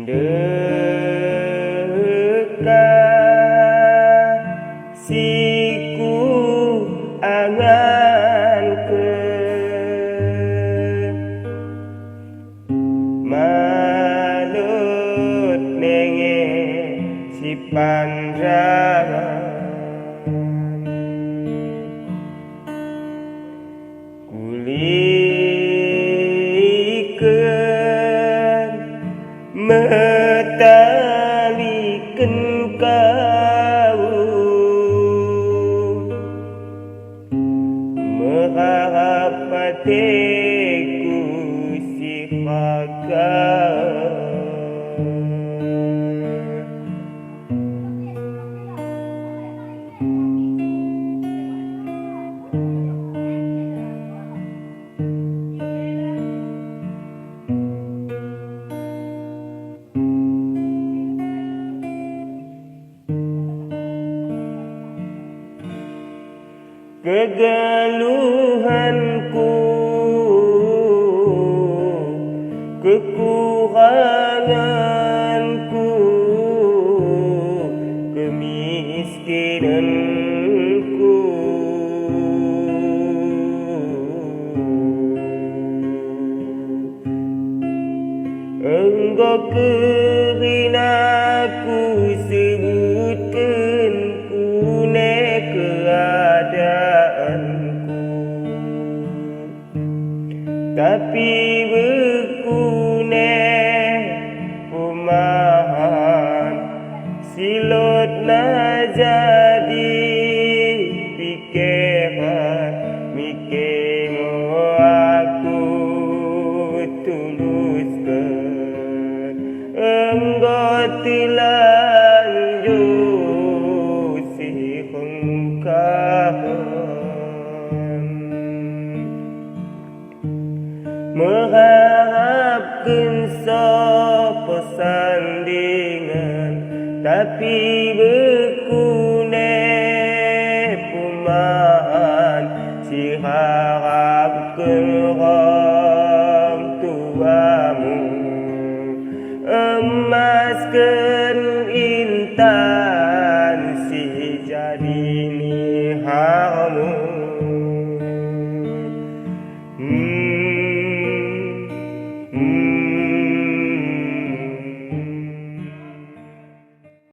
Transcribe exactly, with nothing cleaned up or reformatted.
Deka siku angan ke manut nenge si pandraga. Kuliken metaliken kaw, merarap ateku si raka. Kegeluhanku, kekuranganku, kemiskinanku. Enggo kerina ku sebutken kune keadaanku, tapi bekune pumahan, silot na jadi pikeran, mike mo aku tulusken, enggo telanjur si hengkaran. Merarapken so persandingan, tapi bekune pumahan, si